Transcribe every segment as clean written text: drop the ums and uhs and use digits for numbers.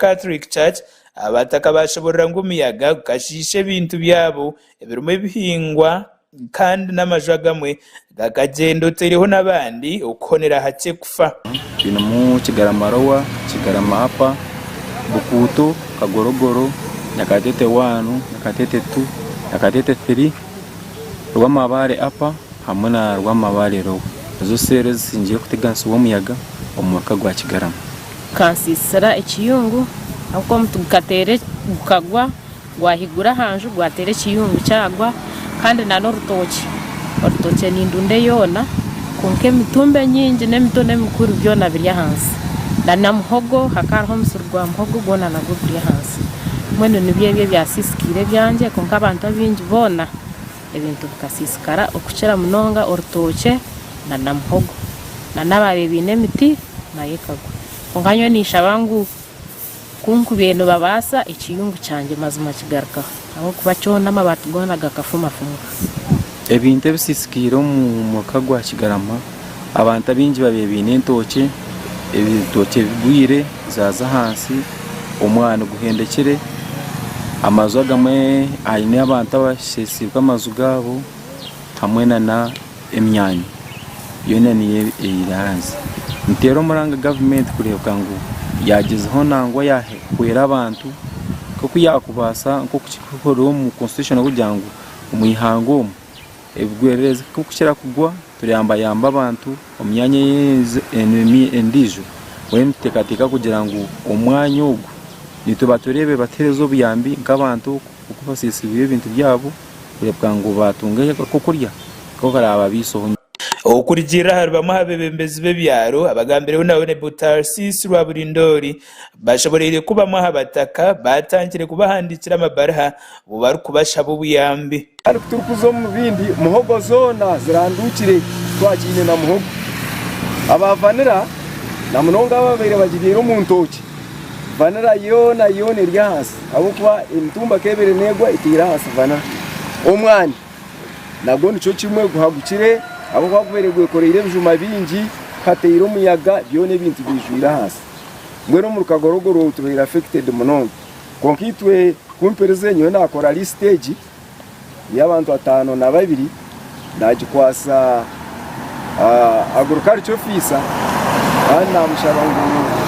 Catholic Church, abataka baashoborora ngu omuyaga gukashiisha ebintu byabo ebirimu ebihingwa kandi n'amaju agamwe gakagyenda otaireho n'abandi okuhonera hakye kufa. Twinemu Kigarama Lower, Kigarama Upper, Bukuuto, Kagorogoro, Nyakateete One, Nyakateete Two, Nyakateete Three, Rwamabaare Upper hamwe na Rwamabaare Lower. Nizo seero ezisingire kuteganisibwa omuyaga omu muruka gwa Kigarama. Gukansiisira ekiyungu ahabw'okuba omuti gukateera gukagwa Gwahigura aha nju gwateera ekiyungu kyagwa kandi na n'orutookye. Orutookye nindunda yoona kwonka emitumba enyingi n'emito n'emikuru byona biri ahansi. Na na muhogo hakaba hariho omusiri gwa muhogo gwona nagwo guri ahansi. Mbwenu nibyo ebyo ebyasiisikaire ebyangye kwonka abantu abaingi boona ebintu bikasiisikara okukira munonga orutookye na na muhogo. Na n'abaabaire baine emiti nayo ekagwa. Kwonka nyowe ninshaba ngu. Ku nkubaire nibabaasa, ekiyungu kyangye mazima kigarukaho, ahabw'okuba kyona amabaati goona gakafumafumuka. Ebintu ebisiisikaire omu muruka gwa Kigarama, abantu abaingi babaire baine entookye, ebitookye bigwire zaaza ahansi, omwani guhendekire, amaju agamwe haine abantu abasheesiibwe amaju gaabo hamwe nana emyanya yoona niyo eri ahansi. Niteera omuranga gavumenti kureebeka ngu yaagyezaho nangwa yaahwera abantu nk'oku yaakubaasa nk'oku kirikukorwa omu constitution kugira ngu omu ihanga omu ebigwererezi ku bikukira kugwa turayambayamba abantu omu myanya endiijo. Mbwenu nituteekateeka kugira ngu omwanya ogu nitwe batureebe batuheereze obuyambi nk'abantu oku basiisirwe ebintu byabo. kureebeka ngu baatunga ak'okurya aku karaababaiseho. Okurugiirira ahari bamwe aha beebembezi b'ebyaro abagambireho na Hon. Tarsis Rwaburindori, bashoboreire ku bamwe aha bataka baatandikire kubahandiikira amabaruha obu barikubashaba obuyambi. Kandi ku turikuza omu bindi, muhogo zoona zirandukire titwakiine na muhogo. Aba vanira na munonga ababaire bagibyaire omu ntookye, Vanira yoona yoona eri ahansi ahabw'okuba emitumba ku ebaire neegwa eteire ahansi vanira. Omwani nagwo nikyo kimwe guhagukire ahabw'okuba gubaire gwekoreire ebijuma bingi ku hateire omuyaga byona ebintu biijwire ahansi. Mbwenu omuri Kagorogoro tubaire affected munonga. Kwonka itwe ku mperize nyowe naakora list egi. y'abantu 52 naagikwatsa Agriculture Officer kandi naamushaba ngu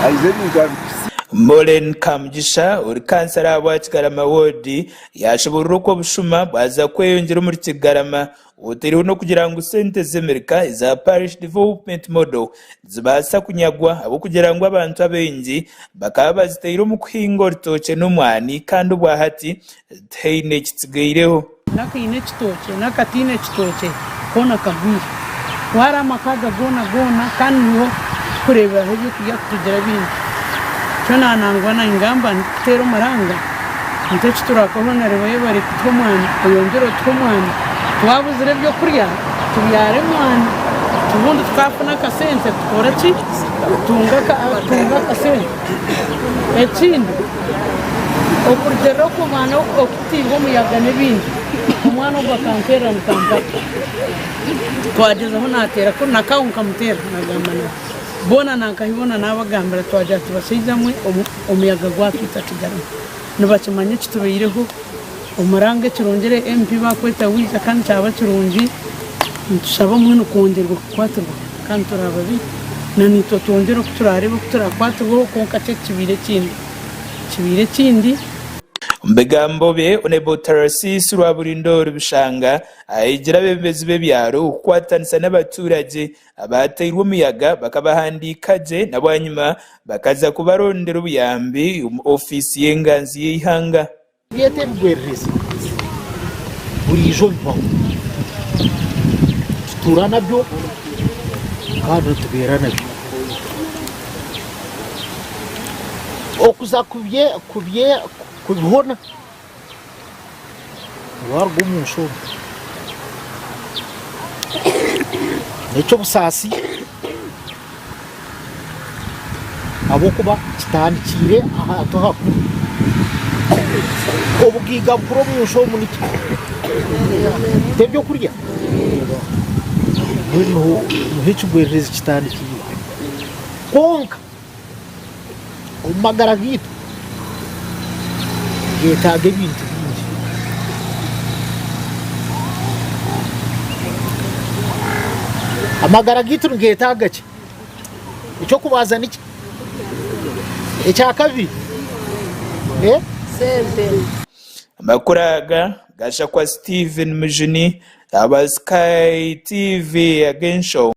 aije ebintu abikuhitsye. Mollen Kamugisha ori kansara ahabwa Kigarama Ward yashoborora oku obushuma bwaza kweyongyera omuri Kigarama otaireho n'okugira ngu sente z'emirika eza Parish Development Model nizibaasa kunyagwa ahabw'okugira ngu abantu abaingi bakaba bazitaire omu kuhinga orutookye n'omwani kandi obwahati Tihaine kitsigaireho. N'akaine ekitookye n'akataine kitookye koona kagwire. Ku hariho amaka aga goona goona kandi niho tukureeberaho ebyokurya kutugira bingi. Nikyo naanangwa ningamba ndikuteera omuranga nti eki turakora onareeba yebare kutuha omwani oyongyere otuhe omwani. Twabuzire ebyokurya tubyare omwani obundi tukafuna akasente tukore ki? Tutunge akasente. Ekindi, okurugiirira oku omwana okutiirwa omuyaga n'ebindi, omwana ogwo akanteerera nikampata. Twagyezaho naateera kuri na kaawe nkamuteera nagamba nati boona nankahi boona naabagambira twagira tuti bashaija mwe omuyaga gwatwita kigarama. Nibakimanya ekitubaireho, omuranga ekirungi MP baakweta waija kandi kyaba kirungi nitushaba mbwenu kwongyerwa kukwatirwaho kandi turi babi na naitwe twongyere oku turaareebe oku turaakwatirweho kwonka kyo kibaire ekindi kibaire ekindi. Omu bigambo bye, Hon. Tarsis Rwaburindori Bishanga ahigire abeebembezi b'ebyaro kukwatanisa n'abaturage Abaateirwe omuyaga bakabahandiika gye na bwanyima bakaza kubarondera obuyambi omu ofiisi y'enganzi y'eihanga. Ebyeta ebigwererezi buriijo bibaho. Nitutuura nabyo kandi nitubeera nabyo. Okuza kubihona Waaruga omu nsi omu n'eky'obusaasi ahabw'okuba kitandikiire ahantu ahakuru. Obugaiga bukuru omu nsi omu niki? T'ebyokurya? Mbwenu niho ekigwererezi kitandikiire. Kwonka omu magara gaitu. Nigeetaaga ebintu bingi. Amagara gaitu nigeetaaga ki? Eky'okubanza niki? Ekyakabiri? Eh? Amakuru aga gashakwa Steven Mujuni aba Sky TV ag'enshonga.